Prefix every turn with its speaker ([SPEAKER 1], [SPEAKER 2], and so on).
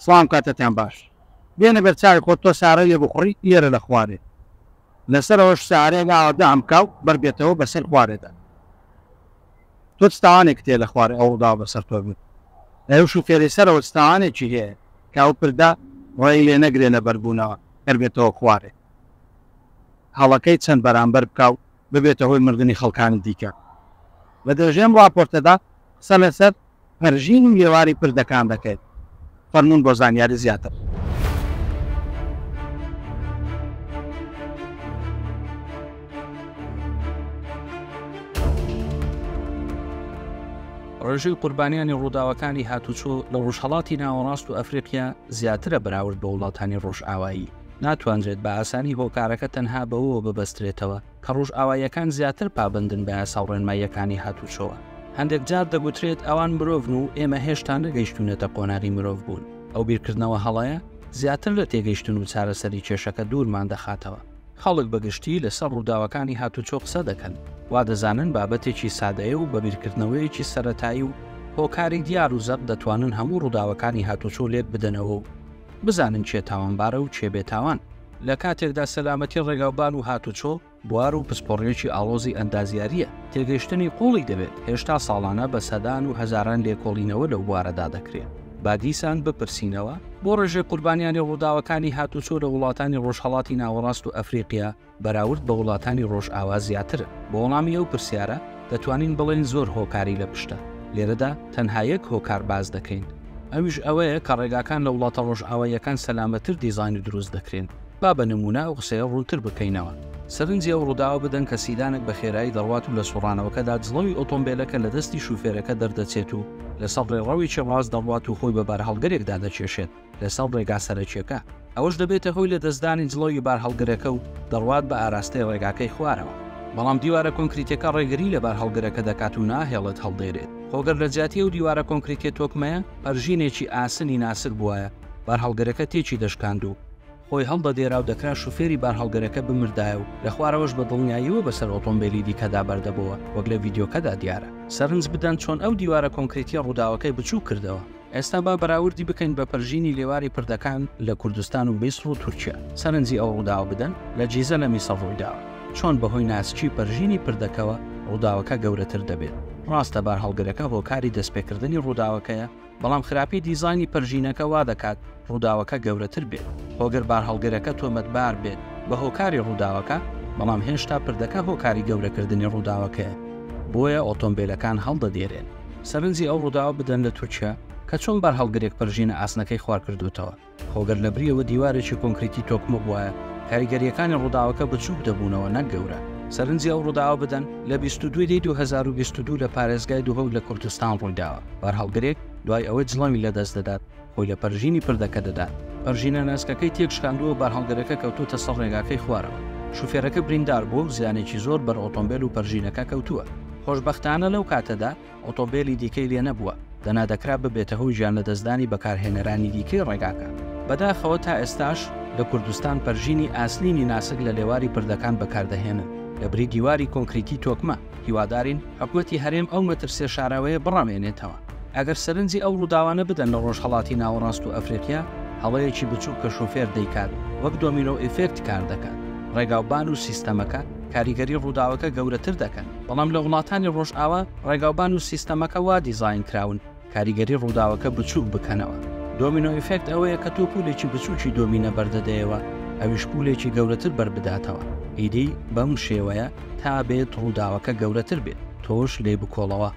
[SPEAKER 1] سڵام کاتتان باش. بێنە بەر چاوی خۆت تۆ سارەی لێ بخوڕی ئێرە لە خوارێ لەسەرەوەش سارەیەک ئاوا دام کا و بەر بێتەوە بەسەر خوارێدا تۆ چ تاوانێکت هەیە لە خوارێ ئەو ڕووداوە بەسەر تۆ بێت ئەو شوفێری سەرەوە چ تاوانێکی هەیە کە ئەو پردە ڕێی لێ نەگرێ لە بەربوونەوە بەر بێتەوە خوارێ هەڵەکەی چەند بەرامبەر بکا و ببێتە هۆی مردنی خەڵکانی دیکە لە درێژەی ئەم ڕاپۆرتەدا قسە لەسەر پەرژین و لێواری پردەکان دەکەین. فەرموون بۆ زانیاری زیاتر.
[SPEAKER 2] ڕێژەی قوربانیانی ڕووداوەکانی هاتوچۆ لە ڕۆژهەڵاتی ناوەڕاست و ئەفریقیا زیاترە بەراورد بە وڵاتانی ڕۆژئاوایی. ناتوانرێت بە ئاسانی هۆکارەکە تەنها بەوەوە ببەسترێتەوە کە ڕۆژئاواییەکان زیاتر پابەندن بە یاسا و ڕێنماییەکانی هاتوچۆوە. هەندێک جار دەگوترێت ئەوان مرۆڤن و ئێمە هێشتا نەگەیشتوونەتە قۆناغی مرۆڤبوون. ئەو بیرکردنەوە هەڵەیە زیاتر لە تێگەیشتن و چارەسەری کێشەکە دوورمان دەخاتەوە. خەڵک بە گشتی لەسەر ڕووداوەکانی هاتوچۆ قسە دەکەن، وا دەزانن بابەتێکی سادەیە و بە بیرکردنەوەیەکی سەرەتایی و هۆکاری دیار و زەق دەتوانن هەموو ڕووداوەکانی هاتوچۆ لێک بدەنەوە و بزانن کێ تاوانبارە و کێ بێتاوان. لە کاتێکدا سەلامەتی ڕێگاوبان و هاتوچۆ بوار و پسپۆڕییەکی ئاڵۆزی ئەندازیارییە، تێگەیشتنی قووڵی دەوێت، هێشتا ساڵانە بە سەدان و هەزاران لێکۆڵینەوە لەو بوارەدا دەکرێت. با دیسان بپرسینەوە، بۆ ڕێژەی قوربانیانی ڕووداوەکانی هاتوچۆ لە وڵاتانی ڕۆژهەڵاتی ناوەڕاست و ئەفریقیا بەراورد بە وڵاتانی ڕۆژئاوا زیاترن؟ بۆ وەڵامی ئەو پرسیارە دەتوانین بڵێین زۆر هۆکاری لە پشتە، لێرەدا تەنها یەک هۆکار باس دەکەین، ئەویش ئەوەیە کە ڕێگاکان لە وڵاتە ڕۆژئاواییەکان سەلامەتر دیزاین و دروست دەکرێن. با بە نموونە ئەو قسەیە ڕوونتر بکەینەوە. سەرنجی ئەو ڕووداوە بدەن کە سیدانێک بە خێرایی دەڕوات و لە سوڕانەوەکەدا جڵەوی ئۆتۆمبێلەکە لە دەستی شوفێرەکە دەردەچێت و لەسەر ڕێڕەوێکی ڕاست دەڕوات و خۆی بە بارهەڵگرێکدا دەکێشێت لەسەر ڕێگا سەرەکییەکە. ئەوەش دەبێتە هۆی لەدەستدانی جڵەوی بارهەڵگرەکە و دەڕوات بە ئاراستەی ڕێگاکەی خوارەوە. بەڵام دیوارە کۆنکریتەکە ڕێگری لە بارهەڵگرەکە دەکات و ناهێڵێت هەڵدێرێت. خۆ گەر لە جیاتی ئەو دیوارە کۆنکریتیە تۆکمەیە پەرژینێکی ئاسنی ناسک بوایە، بارهەڵگرەکە تێکی دەشکاند و خۆی هەڵدەدێرا و دەکرا شوفێری بارهەڵگرەکە بمردایە و لە خوارەوەش بە دڵنیاییەوە بەسەر ئۆتۆمبێلی دیکەدا بەردەبۆوە وەک لە ڤیدیۆکەدا دیارە. سەرنج بدەن چۆن ئەو دیوارە کۆنکریتیە ڕووداوەکەی بچووک کردەوە. ئێستا با بەراوردی بکەین بە پەرژینی لێواری پردەکان لە کوردستان و میسڕ و تورکیا. سەرنجی ئەو ڕووداوە بدەن لە جیزە لە میسڕ ڕوویداوە. چۆن بەهۆی ناسکی پەرژینی پردەکەوە ڕووداوەکە گەورەتر دەبێت. ڕاستە بارهەڵگرەکە هۆکاری دەستپێکردنی ڕووداوەکەیە، بەڵام خراپی دیزاینی پەرژینەکە وا دەکات ڕووداوەکە گەورەتر بێت. خۆ گەر بارهەڵگرەکە تۆمەتبار بێت بە هۆکاری ڕووداوەکە، بەڵام هێشتا پردەکە هۆکاری گەورەکردنی ڕووداوەکەیە. بۆیە ئۆتۆمبێلەکان هەڵدەدێرێن. سەرنجی ئەو ڕووداوە بدەن لە تورکیا کە چۆن بارهەڵگرێک پەرژینە ئاسنەکەی خوار کردووتەوە. خۆ گەر لەبریەوە دیوارێکی کۆنکریتی تۆکمە بوایە، کاریگەرییەکانی ڕووداوەکە بچووک دەبوونەوە نەک گەورە. سەرنجی ئەو ڕووداوە بدەن لە 22 دەی 2022 لە پارێزگای دهۆک لە کوردستان ڕوویداوە. بارهەڵگرێک دوای ئەوەی جڵەوی لەدەست دەدات، خۆی لە پەرژینی پردەکە دەدات. پەرژینە ناسکەکەی تێکشکاندووە و بارهەڵگرەکە کەوتووەتە سەر ڕێگاکەی خوارەوە. شوفێرەکە بریندار بووە و زیانێکی زۆر بەر ئۆتۆمبێل و پەرژینەکە کەوتووە. خۆشبەختانە لەو کاتەدا ئۆتۆمبێلی دیکەی لێ نەبووە، دەنا دەکرا ببێتە هۆی گیانلەدەستدانی بەکارهێنەرانی دیکەی ڕێگاکە. بەداخەوە تا ئێستاش لە کوردستان پەرژینی ئاسنینی ناسک لە لێواری پردەکان بەکاردەهێنن لەبری دیواری کۆنکریتی تۆکمە. هیوادارین حکومەتی هەرێم ئەو مەترسیە شاراوەیە بڕەوێنێتەوە. ئەگەر سەرنجی ئەو ڕووداوانە بدەن لە ڕۆژهەڵاتی ناوەڕاست و ئەفریقیا، هەڵەیەکی بچووک کە شۆفێر دەیکات وەک domino effect کار دەکات، ڕێگاوبان و سیستەمەکە کاریگەری ڕووداوەکە گەورەتر دەکەن، بەڵام لە وڵاتانی ڕۆژئاوا ڕێگاوبان و سیستەمەکە وا دیزاین کراون کاریگەری ڕووداوەکە بچووک بکەنەوە. domino effect ئەوەیە کە تۆ پولێکی بچووکی دۆمینە بەردەدەیەوە ئەویش پولێکی گەورەتر بەربداتەوە، ئیدی بەم شێوەیە تا بێت ڕووداوەکە گەورەتر بێت، تۆش لێی بکۆڵەوە.